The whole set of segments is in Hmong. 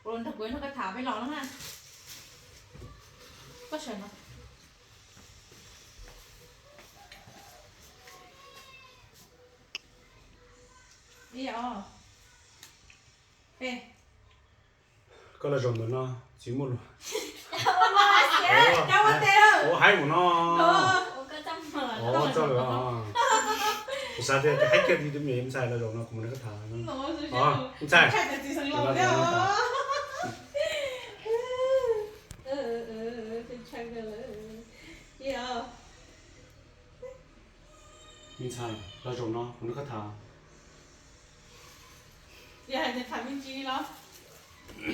Ua nrog kuv nrog koj tham peb los no na. Koj sawv no. Ib, ob, peb. Koj los zaum ntawm no, txiv muaj lus. Ua haib mus no. Ua txoj lawm. Kuv xav tias haib kiag li tus me ntxhais los zaum no kuv mus nrog koj tham. Ntxhais. Me ntxhais, los zaum no kuv nrog koj tham. Yog hais tias tham me ntsis los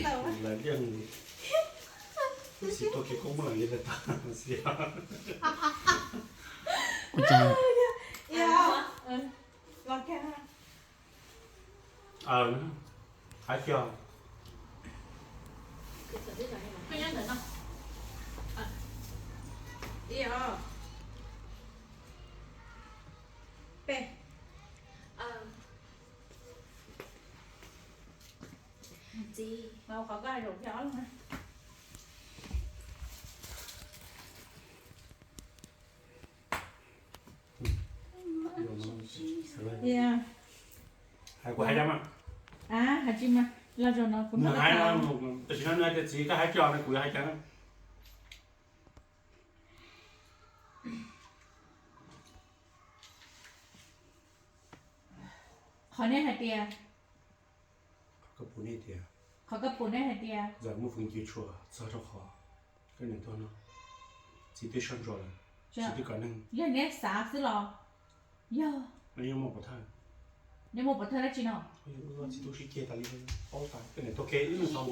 lawv yeej ib txhis tuaj kev koob muab lawv yeej lawv tag xwb. Ua cas? Los kiag. Aw, hais tias koj nyob ntawm no. Ib, ob, peb. Txiv, qhov koj zaum kiag ob leeg na. Hais kuv hais mas. Hais tsis mas, los zaum no kuv nrog koj tham. Tam sim no nws hais tias txiv koj hais cov no kuv yuav hais cas na. Qhov nej hais tias, qhov koj pum nej hais tias, ntxawm muaj feem cim tshuam txog rau qhov koj niam tuag no, txiv twb soj ntsuam lawm, txiv twb kom neeg. Yog neb xav xwb los? Yog. Neb muaj pov thawj, neb muaj pov thawj dab tsi no? Txiv tub sib ceg tas li, paub tas koj niam tuag kiag ib leeg txog.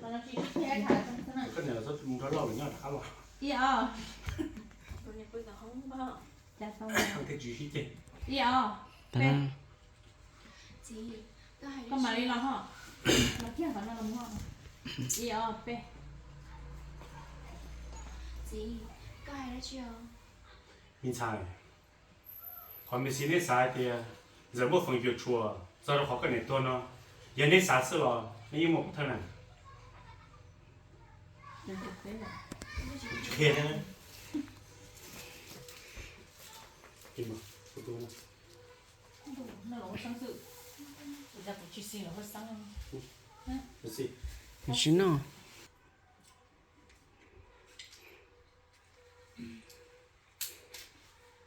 Koj niam txhob mus rau loj lawm nyob rov qab los. Ib, ob, tej tsis sib ceg. Ib, ob, peb. Koj mam li los ho. Los kiag qhov no los mus ho. Ib, ob, peb. Txiv, koj hais dab tsi os? Me ntxhais, qhov me ntsis neb xav hais tias ntxawm muaj feem cim tshuam txog rau qhov koj niam tuag no, yog neb xav xwb los neb yeej muaj pov thawj na. Tsis no.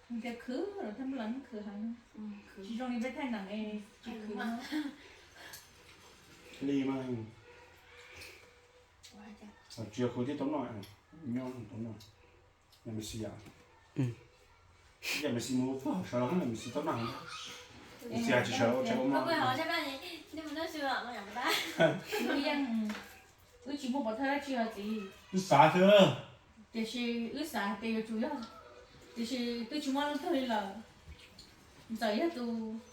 Nws tias khwv los thaj mab las khwv heev, tsis zoo li peb thaij neem es tsis khwv. Li mas, tsis yog khwv tib tau noj, nyob tau noj, yam me xis yam, yam me xis mus txog sawv los yam me xis tau noj, me xis tsis sawv ua tsev ua mov. Wb tsis muaj pov thawj dab tsi os txiv. Wb xav xwb. Tiam sis wb xav hais tias yuav tsum yog, tiam sis twb tsis muaj leej twg li lawm. Ntxawm yog tus,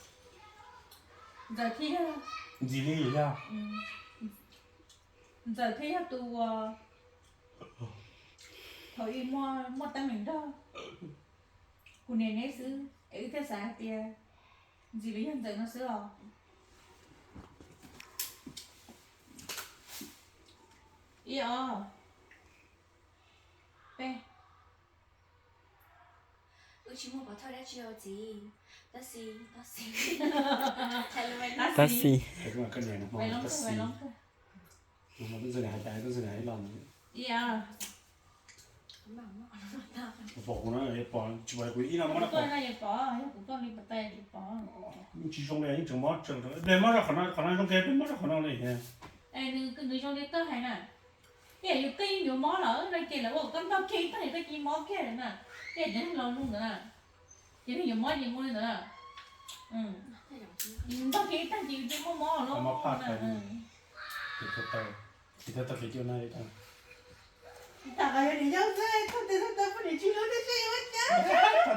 Ntxawm thiaj yog, ntxim li yog, Ntxawm thiaj yog tus uas thaum ub muaj, muaj teeb meem nrog kuv niam neb xwb es wb thiaj xav hais tias ntxim li yog Ntxawm no xwb os. Ib, ob, peb. Wb tsis muaj pov thawj dab tsi os txiv, tab sis, tab sis, tab sis, pom kuv no pom tsis pom kuv ib no muab, tsis zoo li yeej tseem mob tseem, ple mob rau qhov no, qhov no zoo kiag ple mob rau qhov no li. Nws zoo li koj hais na, ib yam yus koj yeej yuav mob lawm no ces lawv ua koj ntog kiag ib tag koj cia li mob kiag lawm na, ib yam cov neeg laus lus ntawd na, ces neeg yuav mob ces ua li ntawd na. Yus ntog kiag ib tag ces yus cia li muaj mob lawm. Txawm yog niam yau xwb, txhais tes txhais taw poj niam tsis hlub thiab seb yuav ua cas.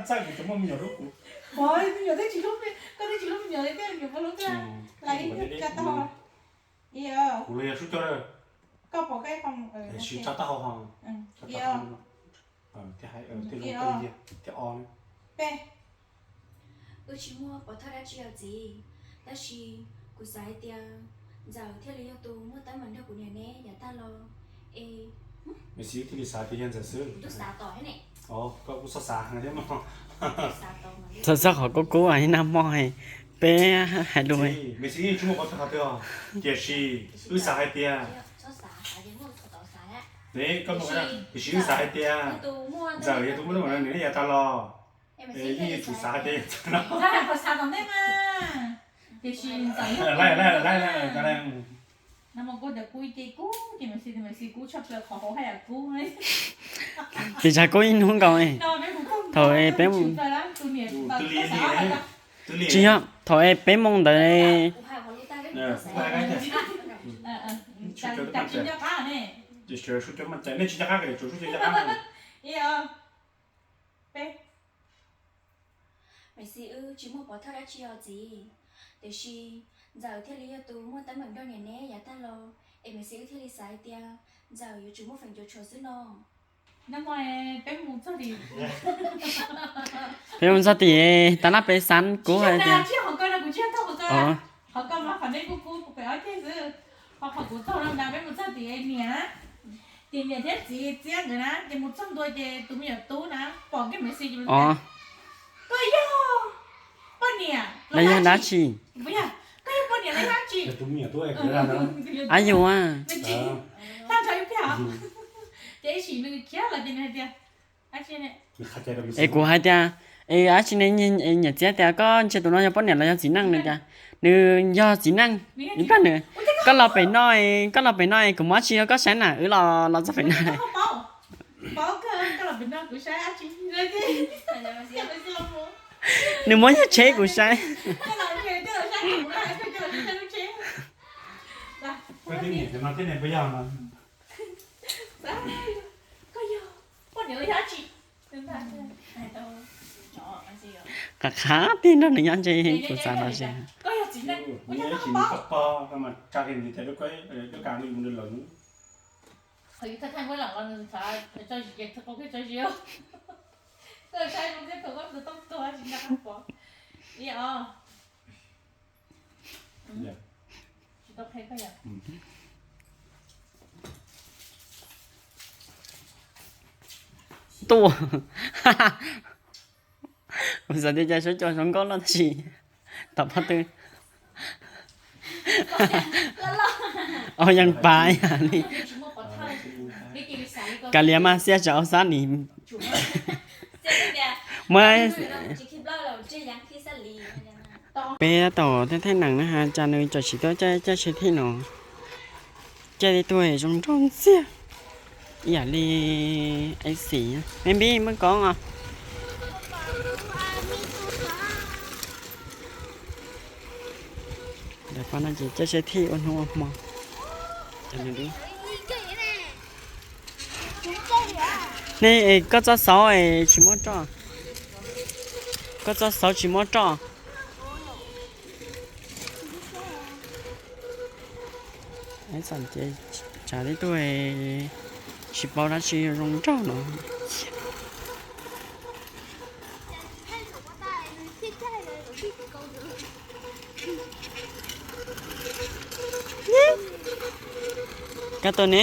Txhais kuv tsis muaj me nyuam hlub kuv. Pov me nyuam twb tsis hlub, koj twb tsis hlub me nyuam li, tej me nyuam puas hlub koj? Lawv ib tsa taub hau. Ib, kuv los yog sub cog lawm. Koj pom koj ib qho, sib tsa taub hau ho. Ib, ob, thiab ob, peb. Wb tsis muaj pov thawj dab tsi os txiv, tab sis kuv xav hais tias Ntxawm thiaj li yog tus muaj teeb meem nrog kuv niam ne yav tag los. Es Maiv Xis thiaj li xav tias yog Ntxawm xwb. Koj kuj xav xav thiab mas. Txog txog qhov kub kub ib nag hmo peb hais lus. Maiv Xis yeej tsis muaj qhov txog qhov twg, tiam sis wb xav hais tias, tiam sis wb xav hais tias Ntxawm yog tus muaj teeb meem nrog niam ne yav tag los. Es yeej yuav tsum xav hais tias Ntxawm no. Ces tsam kub ib hnub nkaus, thaum peb, tsis yog, thaum peb moo ntawd. Maiv Xis, wb tsis muaj pov thawj dab tsi os txiv, tiam sis Ntxawm thiaj li yog tus muaj teeb meem nrog niam ne yav tag los, es Maiv Xis wb thiaj li xav hais tias Ntxawm yuav tsum muaj feem cuav tshuam xwb no. Peb mus txog tim tab laj peb xav kub hais tias, Tim niam thiab txiv txiab nkawd na, ces mus txog ntua ces tus me nyuam tub na pom kiag Maiv Xis, koj yog poj niam los yog dab tsi? Ab yus, ces ib sim nws khiav los ces nws hais tias, es kuv hais tias, es dab tsi ne, niam txiv tias koj ntsia tus no yog poj niam los yog txiv neej no cas? Nws yog txiv neej. Ib pliag nws, koj los pem no, koj los pem no kuv muab dab tsi rau koj saib na, wb los txog pem no. Nws muab yog tsheb kuv saib. Qab qab tiag nrog nws nyob ntshe kuv xav los ze. Tuaj, kuv xav tias cas suav cua zoo nkauj loj tab sis tom pob tw. Au yeej pav yam li. Kav liam mas xiab tsis au xab lis. Muab, peb tau thaij thaij neem na has cas nws tseem tsis tuaj caij caij tsheb thij no. Caij tib tug zoo nraug ntxiag ib yam li Ais Xis. Me Npib muaj koob os. Ntawm pab no ces caij tsheb thij ua hnub ua hmo. Nej, koj txoj xauv tsis muab roj, koj txoj xauv tsis muab roj. Tsav tib tug tsis paub dab tsi zoo nraug no. Koj tuaj ne.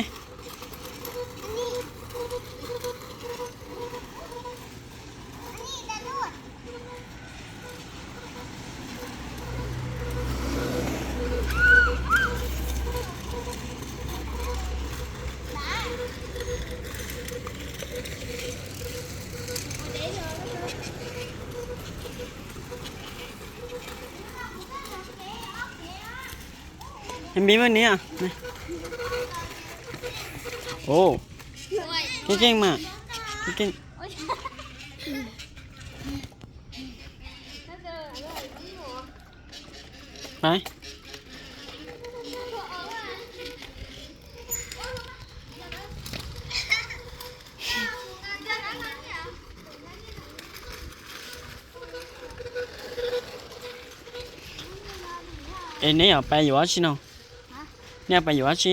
Npib muaj niam. Ua, keej keej mas, keej keej. Es neb yuav pais yuav dab tsi no? Neb yuav pais yuav dab tsi?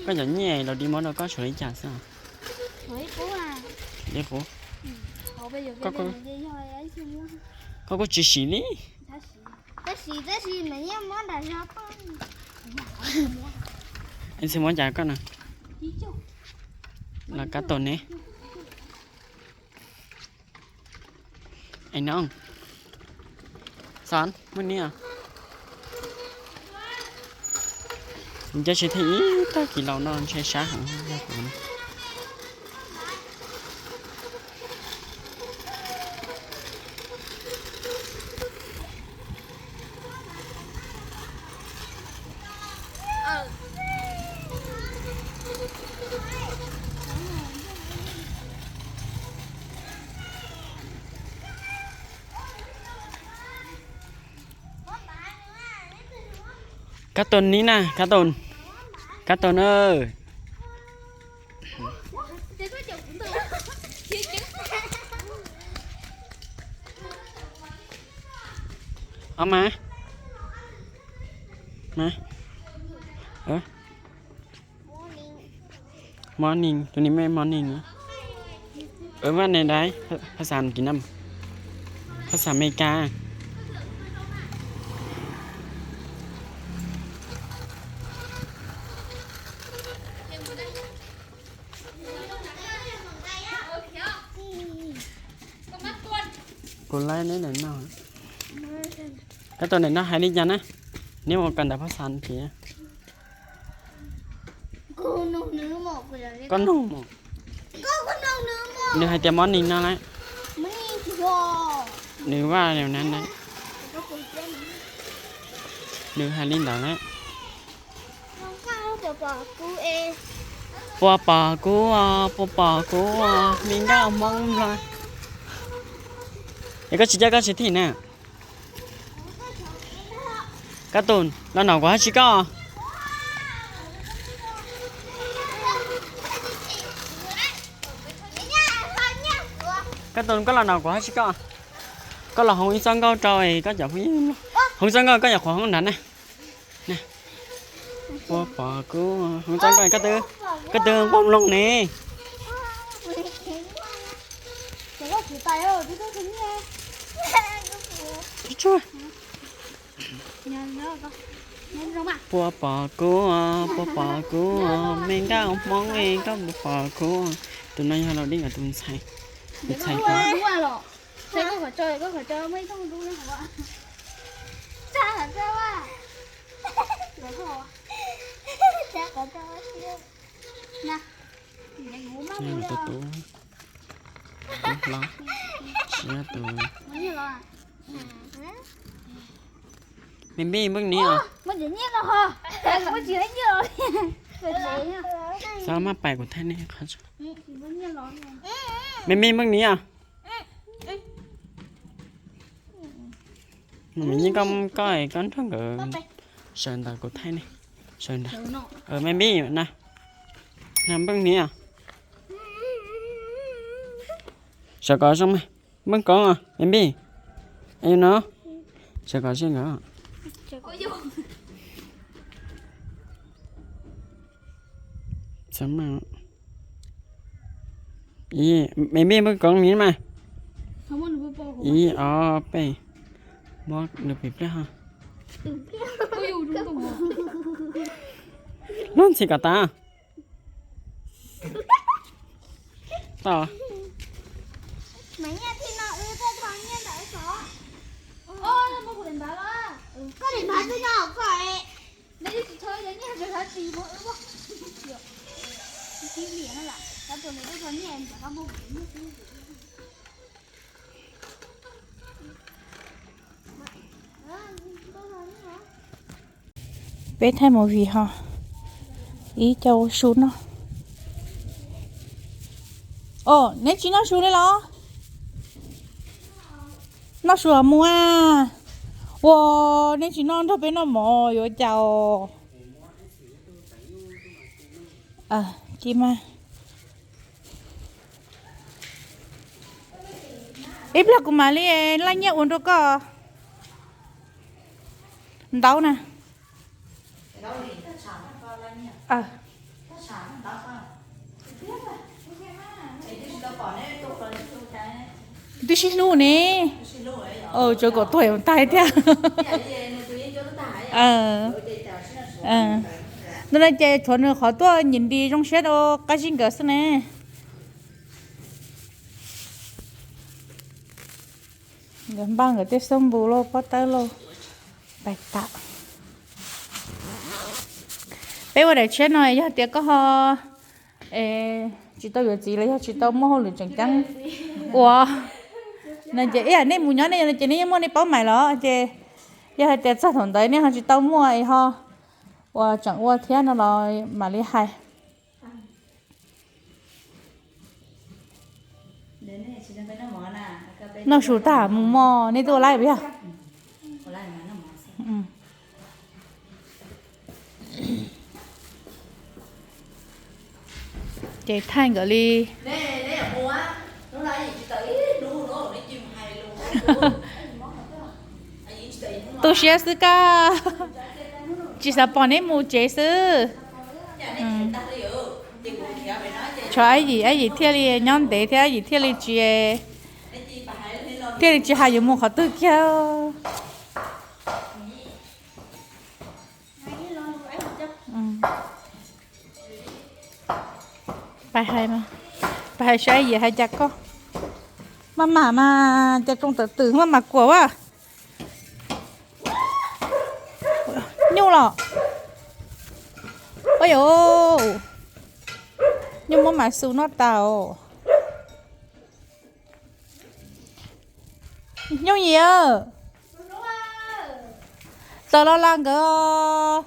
Koj cov nyiaj los di muab rau koj tshuav li cas xwb? Li qub. Koj kuj tsis sim li. Tsis tab sis mas yeej muab nram zos tuaj. Es tsis muab cas koj no. Los kab tos ne. Es no, Xov, muaj ni os. Nws cov tsis theej ib tag kis laus no ntshe sab heev yog kuv. Kab tos ni na, kab tos, kab tos na. Ob mas, mas, morning, tus ni me morning. Vaj ne dai, phas xas kis na, phas xas Amelikas. Kuv laib neb ntawm no. Koj tus ntawm no hais li cas na? Neb mus kawm ntawv phas xas kis. Koj nug mus. Nws hais tias morning no lawm. Nws vaj na na. Nws hais li ntawd lawm. Puas pom kuv, puas pom kuv, me nkauj Hmoob Nplog. Es koj tsis coj koj tsis thij na. Koj tus los nom kuv hab tsis koj. Koj tus koj los nom kuv hab tsis koj. Koj los hoov ib txoj nkauj rau es koj cov phooj ywg mloog. Hoov txoj nkauj koj yuav qhuav hoob nrad na. Puas pom kuv, hoov txoj nkauj koj twb, koj twb nquag mloog ne. Puas pom kuv, puas pom kuv, me nkauj Hmoob es koj puas pom kuv. Tus no yog Laus Dib nkawd tus ntxhais, tus ntxhais. Tus tub, tus hlob, siab tus. Me me npej ni os. Xav maj pais kuv thaij nej qhov. Me me npej ni os. Me yeej koj, koj nrog nkawd sawv ntawd kuv thaij nej. Sawv ntawd. Me me na. Na npej ni os. Sawv kom zoo mas. Npej koob me npej. No. Sawv kom zoo nkawd. Me npej npej koob ni mas. Ib ob peb. Muab nws pim pliaj ho. Lub ntxhi kom tas. Tau. Peb thaij movie ho. Ib co ua su noj. Os, neb tsis noj su li los? Noj su los mus a. Ua, neb tsis noj nrog peb noj mov yuav cas os. Ci mas. Ib pliag kuv mam li laj nyiaj ua rau koj. Ntaub na. Twb sib hlub ne. Tsawv kom tuag tag thiab. Ntawm no ces tshuav nws qhov tuaj nyim nti zoo siab rau qab zib nkawd xwb ne. Nkawd npaj nkawd tej xab npus lauj, pob tawb lauj, pais tam. Peb ua daim tshiab no yog tias koj ho tsis tau yuav txiv los yog tsis tau muaj hauj lwm tseem ceeb ua no ces ib yam nej mus nyob nej ces nej yeej muaj nej paub mais los ces yog hais tias txog thaum ntawd nej ho tsis tau muaj es ho uas tseem ua thiab no los mam li hais. Noj su tag mus mog, nej twb ua laib puas yog? Ces thaij nkawd li. Tu siab xwb kab, tsis xav pom neb mus tsev xwb. Tshuav Ab Yim, Ab Yim thiaj li nyob ntev thiab Ab Yim thiaj li tsis, thiaj li tsis hais yuav mus qhov twg kiag. Pais hais, pais hais saib Ab Yim hais cas koj. Maj mam mas cas kooj tawm twm maj mam kuam a. Nyuj los. Ua yom, nyuj muab mas xu noj tas os. Nyuj Yim, tawm los las nkawd.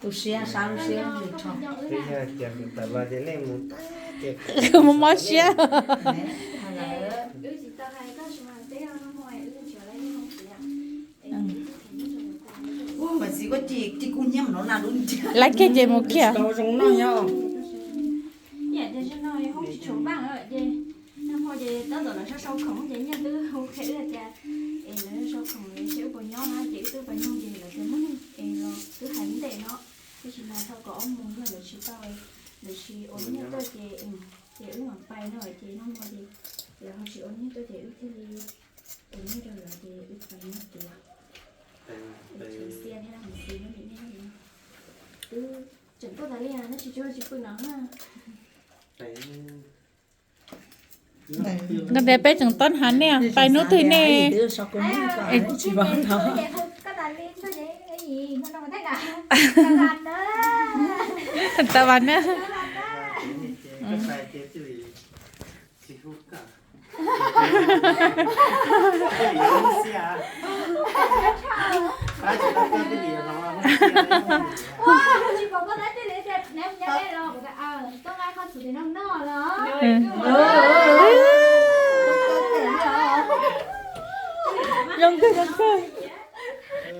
Tu siab, sab lub siab li rho. Mob mob siab. Lawv kiag ces mus kiag. Nag hmo ces tab tom lawv sau sau khoom ces nyiaj twb hu qhia wb tias es lawv sau khoom es seb wb puas nyob na ces wb twb pais nug ces lawv tias muaj neeg es los twb hais ntej no, tab sis mas thaum kaum ob moos yog lawv tsis tau, lawv tsis ua nyiaj tuaj ces, ces wb mam pais no ces nag hmo ces lawv ho tsis ua nyiaj tuaj ces wb thiaj li ua nyiaj rau lawv ces wb pais nyiaj tuaj. Tseem xiab thiab mus xis nyob nim nej twb tseem tuaj tas li tab sis tsis tsis pw no. Nkawd tias peb tseem tob hnav nej, pais hnub twg nej. Tab vas na. Zoo kawg, zoo kawg.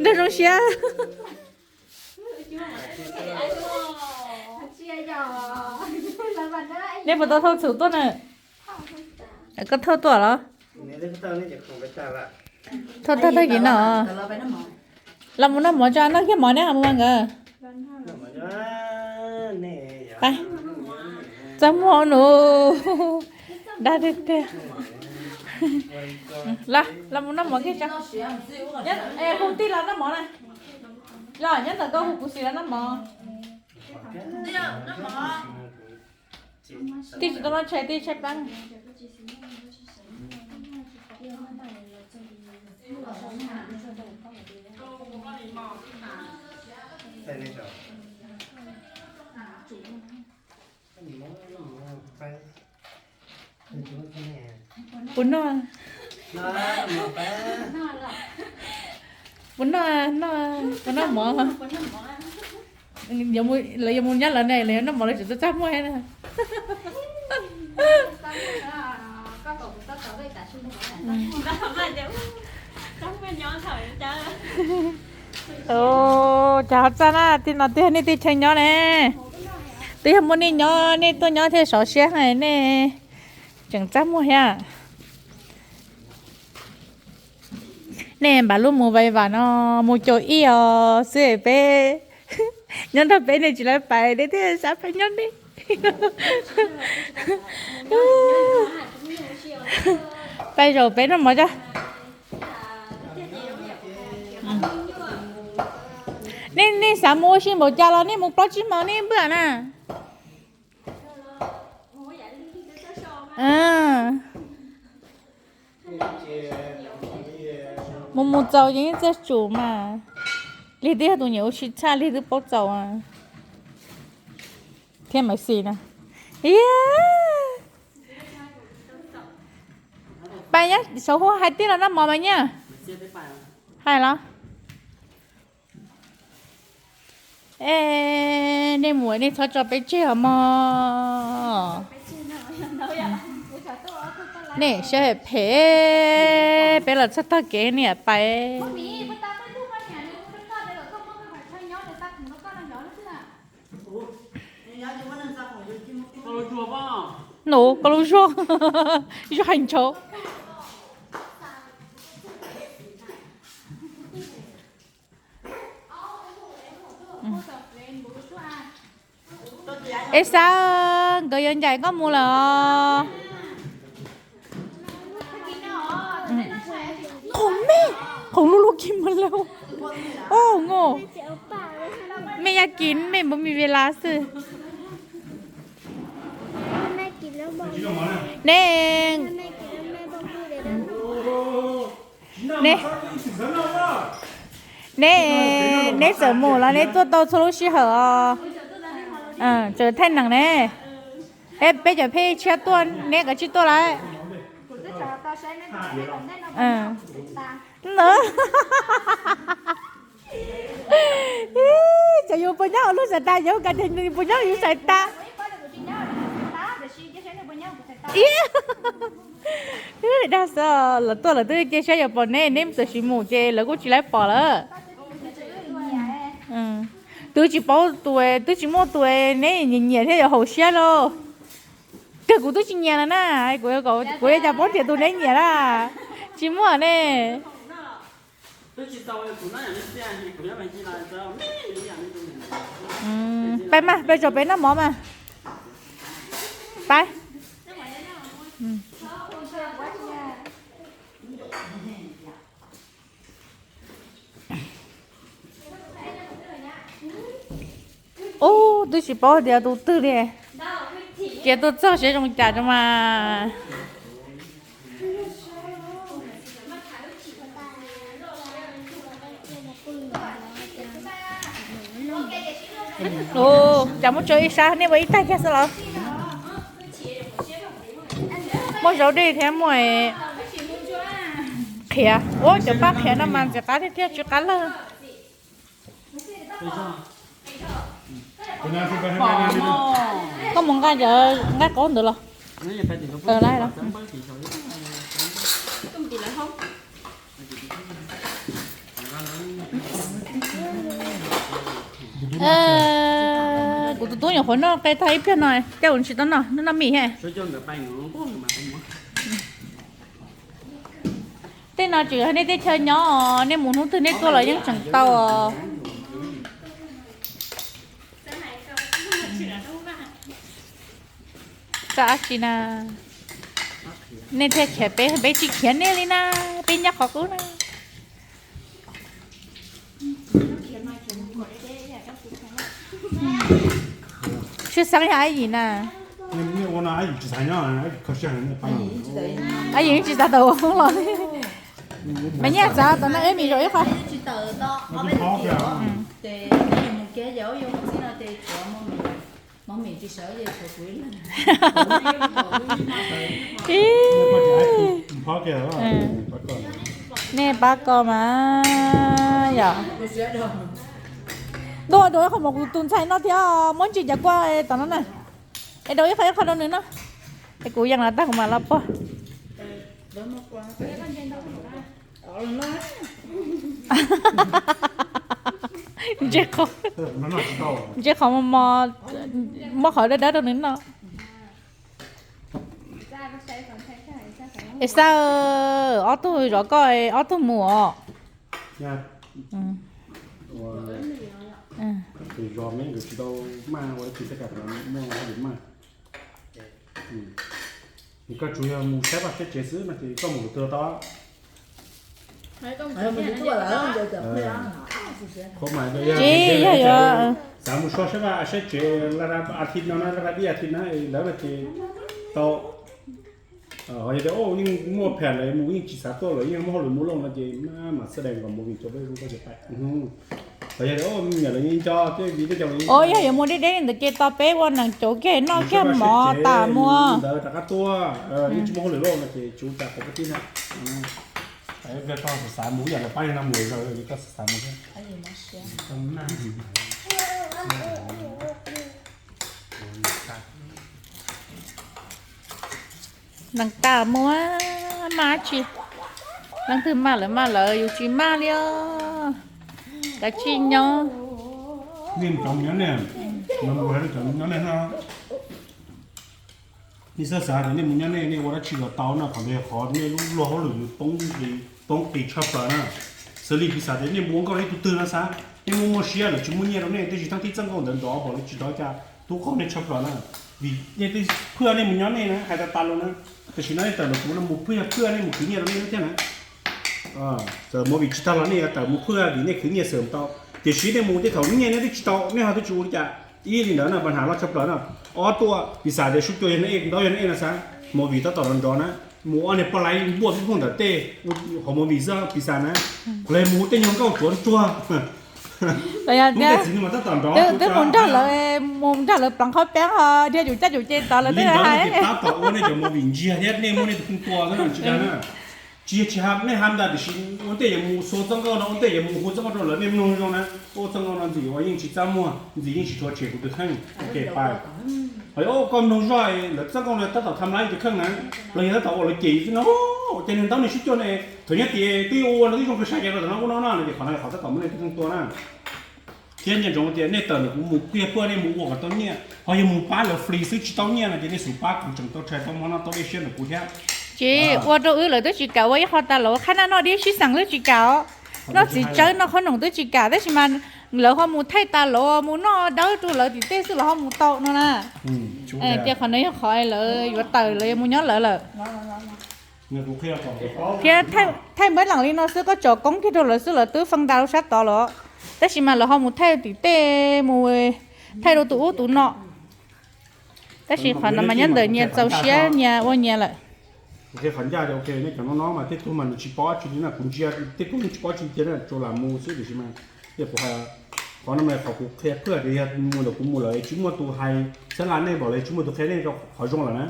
Nrog zoo siab. Nej puas tau thauj txhum tuaj na? Koj thauj tuaj los? Thauj tag tag kis no. Los mus noj mov tso, noj kiag mov neb ho mus nkawd. Txaj muag nus. Dag tiag tiag. Los, los mus noj mov kiag tso. Hu tij los noj mov na. Los nyob ntawm koj hu kuv xis los noj mov. Tij tsis tau noj tshais, tij tshaib plab. Puas noj? Puas noj, noj, puas noj mov? Lawv yuav mus nyob lawv ne, lawv yuav noj mov lawv tseem txaj txaj muag na. Ua cas ho txaj na, tej no twb yog nej teb chaws nyob ne. Twb yog muaj nej nyob, nej tuaj nyob thiaj sov siab, nej tseem txaj muag thiab. Nej npam lub mus vais vam no mus caum ib os xwb peb nyob nrog peb nej tsis lawv pais nej thiaj xav pais nyob nej. Pais zaum peb noj mov tso. Nej, nej xav mus ua si npaum cas los nej mus plaub tsib hmo nej npaj na. Mus mus txaus yeej txawj tsum mas. Lig twb yog tus nyiam ua si tshaj, Lig twb paub txaus thiab mas xis na. Pais nyob saum huab hais tias los noj mov mas nyiaj. Hais los. E, nej mus nej txhob tso peb tseg os mog. Nej siab phem, peb los txog tog kev nej pais. Nus koj lub zuag, zuag hais ntshauv. Es xav nkawd yuav ncaim koj mus lawm os. Qhov me, qhov lub lub kis mus lawm. Os, mej ya kis mej npaum me ve las xwb. Ne, ne, ne, neb txawm mus los neb tuaj tau txhua lub sij hawm os. Tseem thaij nees ne. Es peb cov pheej tshiab tuaj neb kav tsij tuaj lawm. Cov yus puas nyob ua lub xais tas, yus kav tias nws puas nyob yus xais tas. Dag xwb, lawv tuaj lawv twb cia saib yuav pom neb, neb txawm sim mus ces lawv kuj tsis lawv pom lawm. Twb tsis paub tus, twb tsis muaj tus neb nyiam nyiam thiab yuav haum siab lauj. Kawg kuv twb tsis nyiam lawm na, kuv yuav cas paub tias tus neb nyiam na. Tsis muaj ne. Pais mas, peb tso peb noj mov mas. Pais. Ub, twb tsis paub tias tus twg li. Cia tuaj txog seb zoo cas tso mas. Ua cas muab tso ib sab, nej ua ib tag kiag xwb los? Muaj zaub dej thiab muaj qhiav. Ua cov paj qhiav no mas ntxim qab tiag tiag, tsw qab lawg. Koj mus nqa cov nqaij qaub ntawd los. Kuv tus tub nyuam qhuav noj qe tag ib pliag no, tej zaum tsis tau noj, noj mis thiab. Tej no tseem yog nej teb chaws nyob os, nej mus hnub twg nej tuaj los yeej tseem tau os. Txawj dab tsi na, nej thiaj khiav peb, peb tsis khiav nej li na, peb nyob qhov qub na. Tshwj xeeb yog Ab Yim na. Ab Yim tsis xav tau ua hoob los. Mas nyiaj txav tom no eb mis zaum ib qho. Nej pab ko mas yom. Dua dua ib qho mas kuv tus ntxhais no thiab, muab ntsis ncav kua tom no na. Es dau ib qho ib qho rau nws no. Es kuv yeej los tag kuv mam los puag. Ntse qhov, ntse qhov mos mos, muab qhov dawb dawb rau nws noj. Es xav, ob tug zov koj, ob tug mus os. Koj tsuas yog mus saib vaj saib tsev xwb no ces koj mus kuv twg tau. Tsis yog yuav xav mus saib vaj saib tsev, a thi no na, laj dab ib a thi na lawm no ces tau. Ho yog tias yeej muaj pham lawm mus yeej tsis xav tuaj lawm yeej muaj hauj lwm mus loj no ces mam xab dees kom movie rau peb zoo koj ces pais. Ho yog tias me nyuam lawv nco tej viv tej cov, yog yuav mus deb deb li ntawd ces tos peb ua nees cauv kiag noj kiag mov tas mus ntawd rov qab tuaj, yeej tsis muaj hauj lwm loj no ces tsis ua cas, pab koj tib na. Koj xav xav mus ib yam li pab no mus zaws li koj xav xav mus thiab. Nees tas mus, maj tsi, leej twg maj lawv maj lawv, yus tsis maj li os. Kav tsij nyob. Nej cov nyob nej, cov nyob nej no, nej xav xav tias nej mus nyob nej, nej ua dab tsi los tau no, qhov ntawd yog qhov nej lub luag hauj lwm yus poob qis tshaj plaws na. Xws li piv xam tias nej mus ua nkauj ib tug twg no xav, nej muaj muaj siab lawv tsis muaj nyiaj rau nej, tab sis thaum tib txoj nkauj ntawd nrov npaum li tsis nrov cas tub qaug nej tshaj plaws na. Vim nej twb phwj nej mus nyob nej na, hais tas tas los na, tam sim no nej tawm ntawm kuv no mus phwj phwj nej mus khwv nyiaj rau nej thiab na. Txawm movie tsis tag los nej yuav tawm mus phwj vim nej khwv nyiaj xwm tau. Tiam sis nej mus tej thaum nyiaj nej twb tsis tau, nej ho twb tsis ua li cas. Ib li ntawd no pas hnav loj tshaj plaws no. Ob tuaj piv xam tias sub cua yog nej, ntaub yog nej no xav, movie tab tom nrov nrov na, mus ob niag poj laib npuaj xub phooj ntawm tej, hauv movie xwb piv xam na, los mus tej nyuag nkauj tsuav tsuag. Twb mus nrog lawv, mus nrog lawv pleev qhov peeb ho dhia cum caj cum ce tod lawv twb hais. Tab tom ua nej cov movie ntsiag thiab nej muaj nej tus kheej tua xwb tsis dag na. Tsis yog tsis ha nej ha ntag tiam sis ua ntej yuav mus xua txoj nkauj no, ua ntej yuav mus hu txoj nkauj rau lawv, nej mloog zoo na. Ua txoj nkauj no ntxim uas yeej tsis txaj muag, ntxim yeej tsis rhuav tshem kuv tus kheej. Ok, pais. Koj mloog zoj, lawv txoj nkauj no tab tom tham lab tus kheej na, los yog tab tom ua lawv cem xwb no. Ces niag ntaub niag sib cuag ne, thaum nyob tias twb yuav ua no twb zoo kawg sai ces rau tom no ua no no no ces qhov no yog qhov tab tom muaj nej tus kheej tua na. Thiab nco ntsoov tias nej tawm ntawm kuv mus kiag puag nej mus ua kom tau nyiaj, ho yog mus pab lawv free xwb tsis tau nyiaj no ces nej xub pab kuv tseem tau tshais tau mov noj tau dej siab ntawm kuv thiab. Tsis ua rau wb lawv twb tsis kam ua ib qho tas lawv qhab naj noj dib sib xeem twb tsis kam os. Noj txiv tsawb noj qhob noom twb tsis kam tab sis mas lawv ho mus thaij tas lawv mus noj dawb rau lawv tim tej xwb los ho mus tau no na. Ces qhov no yog qhov lawv yuav tawm lawv yuav mus nyob lawv lawm. Thiab thaij npab lees li no xwb koj tsom koob kiag rau lawv xwb lawv twb feej nta rau sab tod los. Tab sis mas lawv ho mus thaij tim tej mus thaij rau tus ub tus no. Tab sis qhov no mas nyob ntawm nyias txaus siab nyias ua nyias lawm. Qhov ncaj, nej cov no no mas tej tug mas nws tsis paub tsi li na, kuv ntsia tej tug tsis paub tsi tiag na, tsuas lam mus xwb tiam sis mas, qhov no mas qhov kuv qhia phwj tias yog mus ntawm kuv mus lawm tsis muaj tus hais xab las nej npaum li tsis muaj tus qhia nej rau qhov zoo lawm na.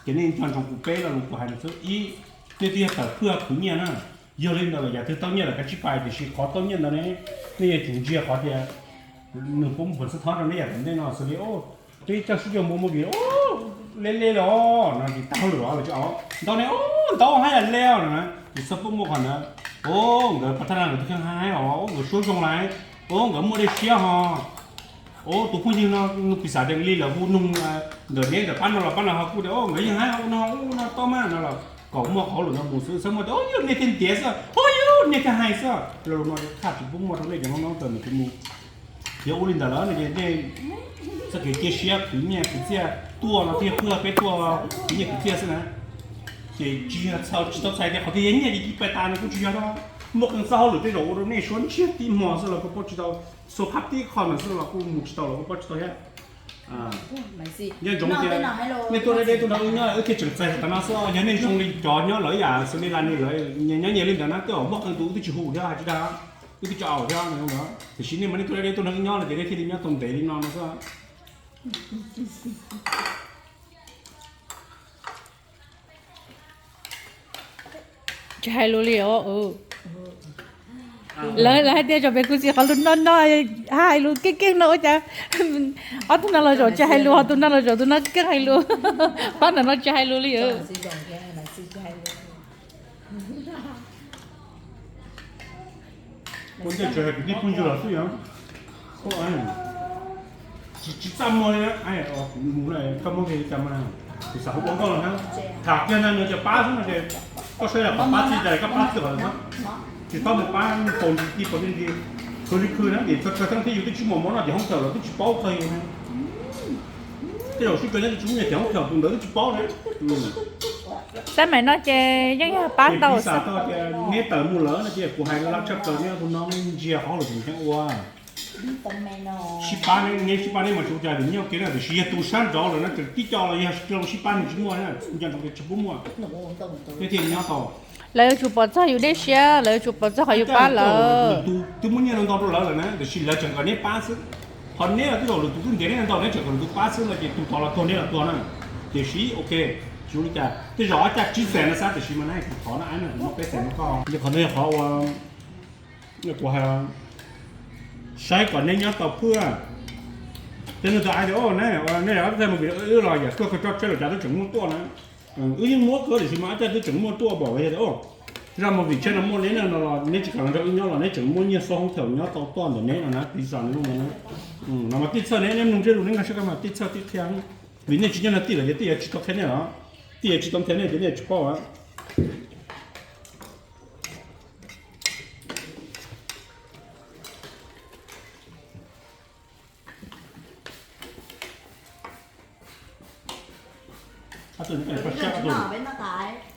Ces nej nco ntsoov kuv peb lo lus kuv hais no xwb, ib, nej twb yog tawm phwj khwv nyiaj na. Yog li ntawd los yam twg tau nyiaj los kav tsij pais tiam sis qhov tau nyiaj ntawd ne, nej yuav tsum ntsia qhov tias nws puas muaj peev xwm thob rau nej yam tom ntej no xws li, peb coj sib coj mus movie le le los no ces tag hauj lwm los tsis au. Ntaub ne, ntaub haj yam le no na, ces txhob pub muaj qhov ntawd. Nkawd pas thaj na nkawd tus kheej hais os, nkawd suab zoo lawm, nkawd muaj dej siab ho. Tus phooj ywg no piv xam tias li lawv hu noog ntawm neb ntawm pab no los pab no ho kuj tias nkawd yeej hais ua no ua no tau mas no los kom muaj qhov lus no mus xwb, txhob muaj tias yog nej thiaj ntiav xwb, yog nej thiaj hais xwb, lo lus no thaj tsis pub muaj rau nej cov no no tawm ntawm kuv mus. Yog ua li ntawd lawm no ces nej txoj kev cia siab khwv nyiaj khwv txiaj tuaj no thiaj phwj peb tuaj khwv nyiaj khwv txiaj xwb na. Ces tsis yog txhais, tsis tau txhais tias qhov twg yog nyiaj ces cia pais tas no kuj tsis yog, muaj qee txoj hauj lwm tej zaum ua rau nej suab ntsiag tib hmo xwb los kuj paub tsis tau, xua phab tib qho ntawd xwb los kuj mus tsis tau los kuj paub tsis tau thiab. Nco ntsoov tias nej tuaj deb deb tuaj nrog wb nyob wb thiaj tseem txais tas no xwb, yog nej zoo li cov nyob lawv yam xws li Lani lawv nyias nyob nyias li ntawd na, tej zaum muaj qee tus wb twb tsis hu thiab hais tsis dag, wb twb tsis au thiab no. Tiam sis nej mas nej tuaj deb deb tuaj nrog wb nyob no ces nej thiaj li nyob tau ntev li no no xwb. Tsis hais lus li os. Lawv, lawv hais tias zaum pem kuv txiv qhov lus no no, hais lus keej keej no ua cas ob tug no los zaum tsis hais lus, ho tus no los zaum tus no keej hais lus. Pab ntawm no tsis hais lus li os. Kuv ntej tsis hais kwv tij phooj ywg los xwb yog. Tsis, tsis txaj muag li, koj muab li cas mas, tsis xav ua nkauj los na. Tham kiag ntag, nws cov pab xwb no ces koj saib yog qhov pab txij cas koj pab txij qhov ntawd xwb. Tsis txhob mus pab paus ntsis ti paus ntsis ti, khwv li khwv na, vim txog kawg thaum twg yus twb tsis muaj mov noj ces hoob thaum lawv twb tsis paub qhov yus. Tej zaum sib kawg nyob twb tsis muaj nyiaj ces hoob thaum tus ntawd twb tsis paub na. Xab maim no ces yeej yog pab tau xwb. Neb tawm mus lawm no ces kuv hais laj tshaj plaws, neb tus no ntsia qhov lus tus kheej ua. Sib pab, neb sib pab neb mas tsuas cas vim nyob kev na, tiam sis yog tus sab nraud lawm na, tseem tib co los yog sib pab nws tsis muaj na, nco ntsoov tias tsis pub muaj, neb thiaj nyob tau. Lawv yuav tsum pom txog yus dej siab, lawv yuav tsum pom txog qhov yus pab lawv. Lwm tus twb muab nyiaj no ntau rau lawv lawm na, tiam sis lawv tseem kom neb pab xwb. Qhov neb los twb zaum lwm tus twb ntiav neb ntau, neb tseem kom lwm tus pab xwb no ces tus tod los tuag neb los tuag na. Tiam sis ok, tsis ua li cas, tej zaum ob caj tsib xees no xab, tiam sis mas neb kuv thov na, ab no kuv muab peb xees rau koj. Qhov no yog qhov ua kuv hais, saib kom neb nyob tau phwj. Tej neeg tau hais tias, o, neb, neb ob txaj movie wb los yam koj kho tso tseg lawm cas twb tseem muaj tuaj na. Wb yeej muab kawg tiam sis mas ob caj twb tseem muaj tuaj npaum li yog tias, o, zaj movie tshiab no muaj neb no los neb tsis kam los nrog wb nyob los neb tseem muaj nyiaj xov hoob thaum nyob tau tuaj ntawm neb no na, piv xam nws zoo no na. No mas tij txhawj neb, neb mloog ntsej lus neb nkag siab kawg mas tij txhawj tib qhia. Vim nej tsis nyob nrog tij lawm ces tij yuav tsis tau qhia nej los, tij yuav tsis tau qhia nej ces nej tsis paub.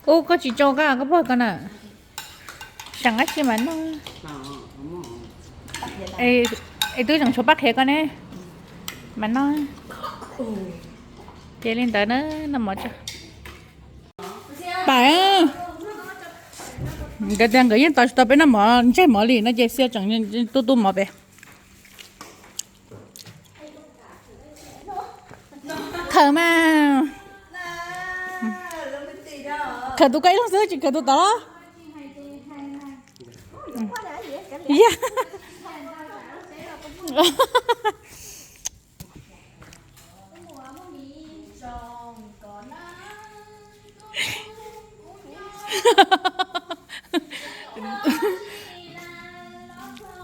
Ub, koj tsis tso koj, koj pog koj na. Seem dab tsi mas noj. Es twb tseem tshuav pab qhia koj ne, mas noj. Ces li ntawd na, noj mov tso. Pam, nkawd tias nkawd yeej tos tsis tau peb noj mov, ntseg mov li no ces Xia tseem tu tu mov pem. Khawm mas. Khawm tus koj ib leeg xwb tsis khawm tus tod los? Yog.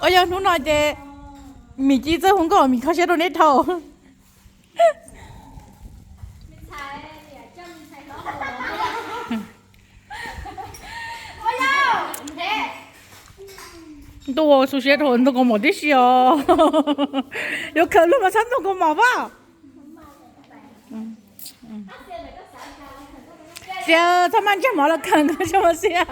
Ua yog hnub no ces Mim Ci txawj hu nkauj, Mim kho siab rau neb dhau. Ntuj, su siab rau ntoo kaus mom tib si os. Yuav khawm luag mas txhob ntoo kaus mom pab. Xia, txhob maj ntseg mov los khawm, txhob maj xia.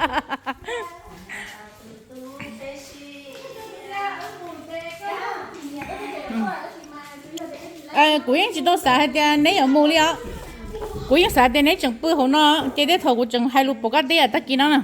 Kuv yeej tsis tau xav hais tias neb yuav mus li os. Kuv yeej xav tias neb tseem pw hauv no, ces tej thaum kuv tseem hais lus pom koj teb tag kis no na.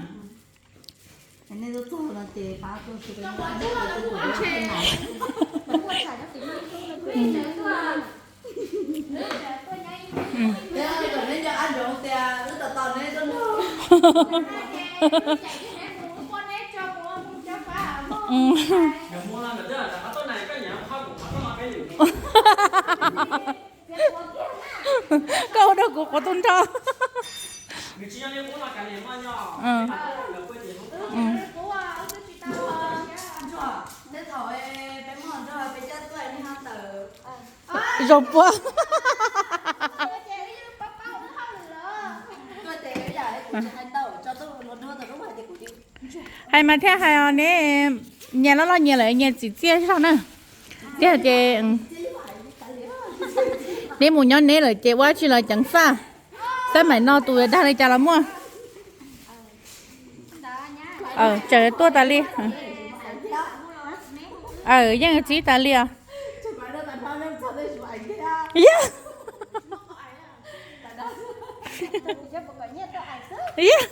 Koj ua rau kuv quav tus nrho. Zoo puas. Hais mas thiaj hais os, neb nyias loj loj nyias lawm nyias txim txiaj zog na. Thiab ces neb mus nyob neb lawm ces ua tsi los ceev faj. Xab maim no tus dag li cas los muaj. Tseem tuaj tas li. Yeej txib tas li os. Yog. Yog.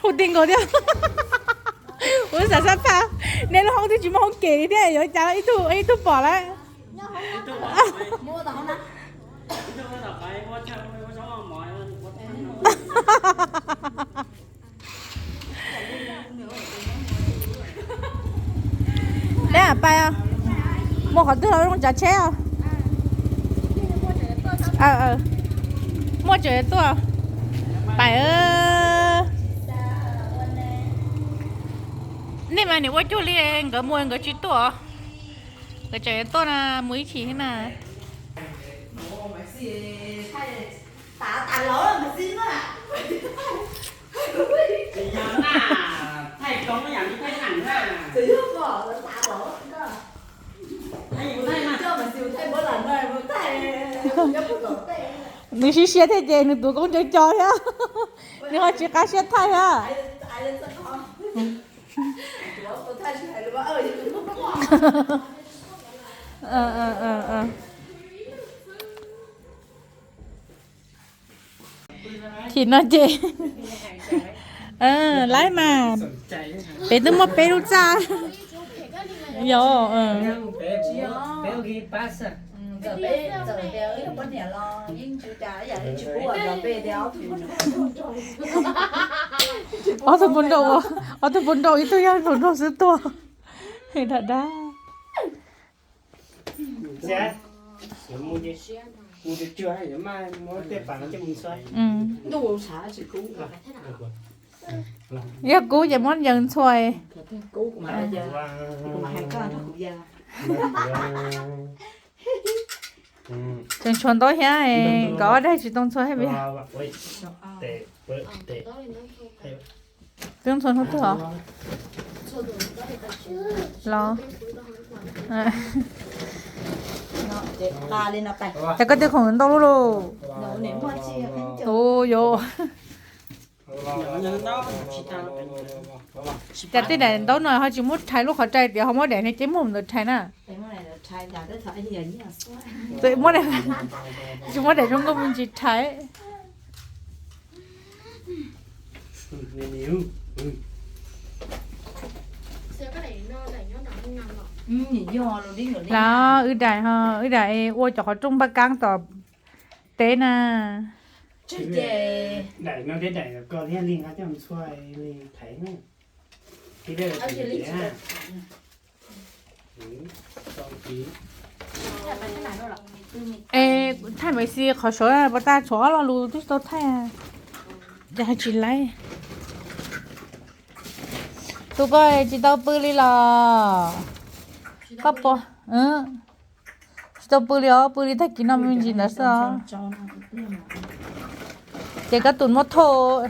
Hu ti nkaus thiab. Ua xav xab phaj, nej lub hoob twb tsis muaj hoob kem li thiab yuav cas ib tug ib tug pom lawm. Peb pais, muaj qhov twg los zoo tsav tsheb os. Muaj tseem tuaj. Pais. Nej mas nim ua cuag li nkawd mus nkawd tsis tuaj, nkawd tseem tuaj na, mus ib chim na. Nws siab siab thiab ces nws tus koob co co thiab, nws ho tsis qab siab thaij thiab. Chim no ces laib mas, pem twb muaj peb lub txaj. Yog, ob tug pub nrau, ob tug pub nrau, ib tug yog hluas nraug xwb tuaj. Dab dab. Yog kub ces muab yaws ntxhua. Tseem tshuav ntau thiab, nkawd ob daig tsis tau ntxhua thiab. Twb ntxhua hnub twg os? Los, ces koj twb khoom ntau lub lauj. Tus yus, cas tej daim ntaub no ho tsis muab rhais lub qhov rai tias ho muab daim no ces muab ntawd rhais na. Tsis muab daim zoo nkauj me ntsis rhais. Los wb daim ho, wb daim ua cov qhov rooj npaj kab tom teb na. Es thaij Maiv Xis qhov saud puas tas, tshuav ob lo lus twb tsis tau thaij, ces tsis laib. Tus koj tsis tau pw li los? Koj puas, tsis tau pw li os, pw li tag kis no me ntsis ntawd xwb os. Ces koj tus muab thauj,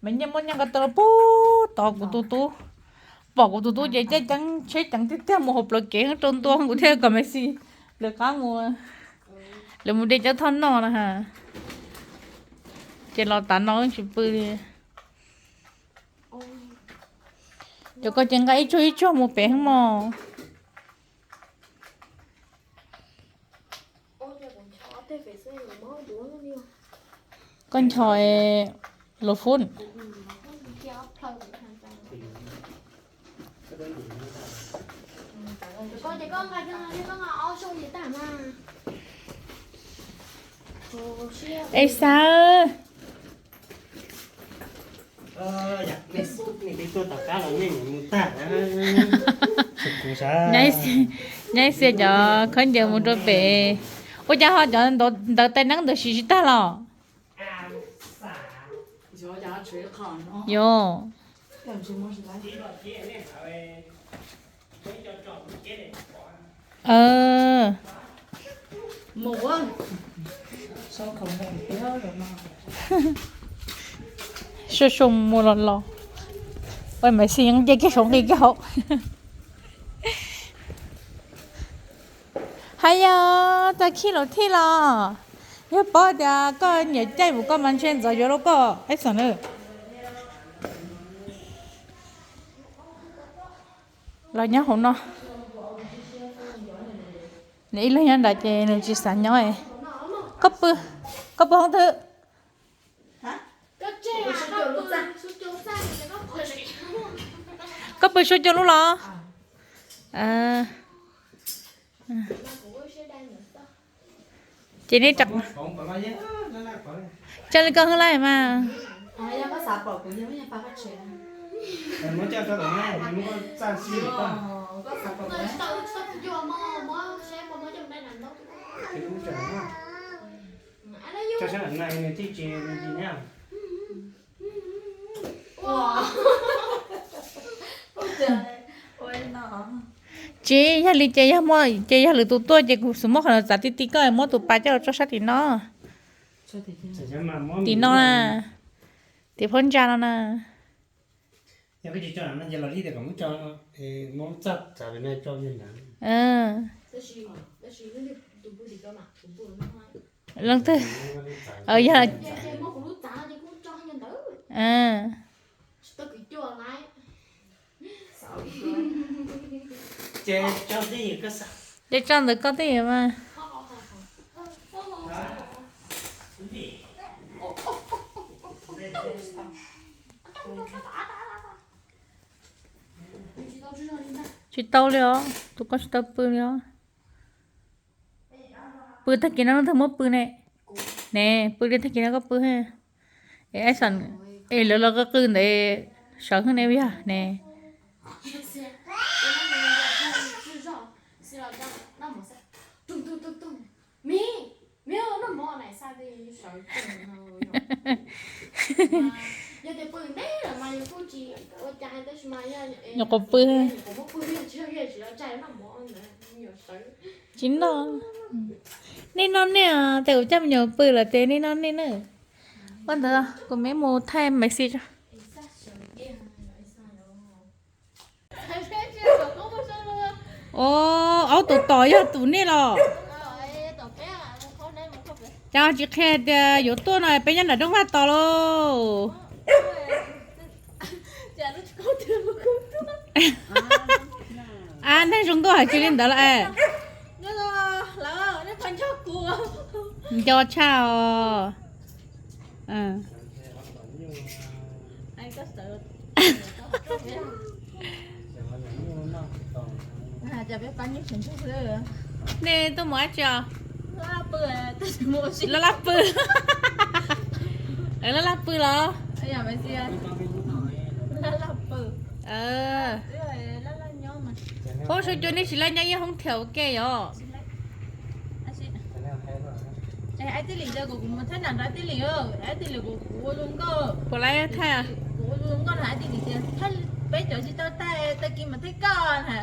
Maiv Nyiaj muab nyiaj nqa tau los puag tod, kuv tus tub, pom kuv tus tub ces caij ceev tsheb ceev tiag tiag mus hauv plawv kev rau ntua, kuv thiaj kom Maiv Xis lawv qab mus, lawv mus de cov thoj noj na ha. Ces los tav no tsis pw li. Cov koj ces nqa ib tsuag ib tsuag mus pem heev mos. Koj nchos los fun. Es Xab, nyob ib xia cov khaub ncaws mus rau pem. Ua cas ho cov ntawv tais neeb ntawd siv tsis tag los? Yog. Sab soo mus los los, ua Maiv Xis yeej nce kiag saum nqi kiag hauv. Hais yog tag kis lawm thiab los, yog paub tias koj nyiam caij mus koj mas ntshe ntxov yuav rau koj ib xam na. Los nyob hauv no, nws ib leeg nyob nrad ces nws tsis xav nyob. Koj pw, koj pw hoob twg? Koj pw suav cuag lub los? Ces neb, coj li koj hwb laij mas. Tsis yog li ces yog muaj ces yog lwm tus tuaj ces kuv xub muab qhov no txav ti ti koj muab tus pas coj los tso sab tim no. Tim no na, tim phab ntsa no na. Leej twg? Yog ces tso ntawm koj twj ywm mas. Tsis tau li os, tus koj tsis tau pw li os. Pw tag kis no leej twg muab pw ne? Ne, pw li tag kis no koj pw. Es lawv los qw qw ntawd sawv ne yog ne. Nyuam qhuav pw. Tsis noj. Nej noj nej os, tes kuv coj me nyuam pw lawm tes nej noj nej na. Ua ntawd kuv me mus thaij Maiv Xis tso. Os, aub tus tom yog tus nej los? Cas tsis qhia tias yuav tuaj no, peb nyob nram rooj vag tos lauj. A, neeg zoo nkauj hais tsis li ntawd los es. Nco tshaj os. Nej tuaj mus dab tsi os? Laj laj pw. Laj laj pw los? Phob Su Cua nej tsis laj nyob ib hoob thiab ua ke yom? Puas laj thaij? Peb cov tsis tau tag, tag kis mam thaij koj na.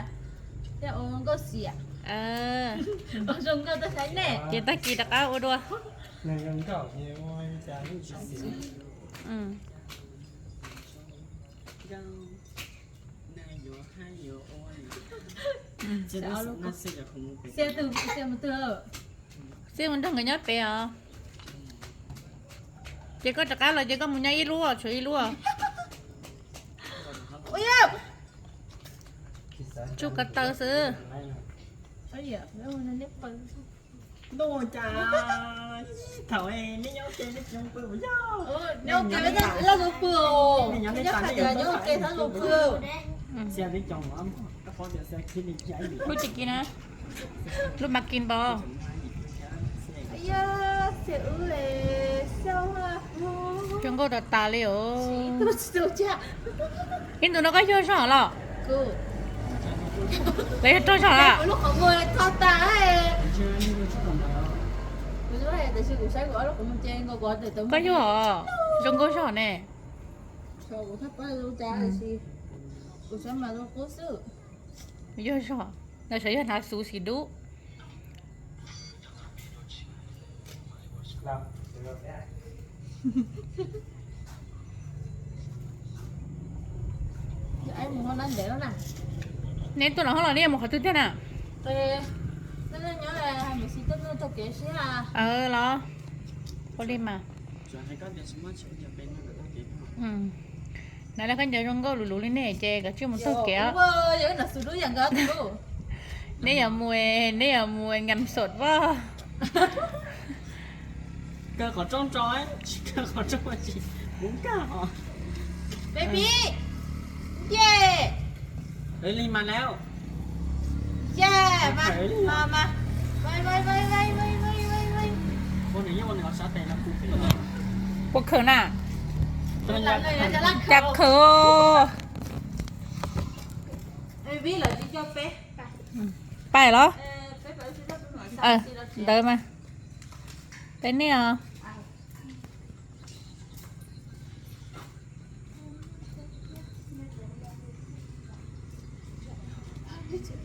Ces tag kis rov qab ua dua. Xij mus nrog nkawd nyob pem os. Ces koj rov qab los ces koj mus nyob ib lub, tshuav ib lub. Tsuj ko taw xwb. Lub tsis kis na, lub mas kis npau. Zoo nkauj tas tas li os. Ib ntus no koj yug zog los? Lawv yog rog zog a? Koj yug os, zoo nkauj zog ne. Yug zog, lawv sav yog hnav xuv xim dub. Neb tuaj no los neb yuav mus qhov twg thiab na? Los, ua li mas. Hnav lawv khaub ncaws zoo nkauj luv luv li nej ces kav tsij mus taug kev. Neb yuav mus, neb yuav mus ngam sot pob. Kaw qhov rooj tso, tsis kaw qhov rooj tsis, kuv nkag os. Baby, yeah. Li mas lawm. Yeah, mas, mas, mas. Ua nws nyob ua nws qhov sab tes no kuv pem. Puas khawm na? Cas khawm. Pais los? Ntawd mas. Peb nej os. Twb tsis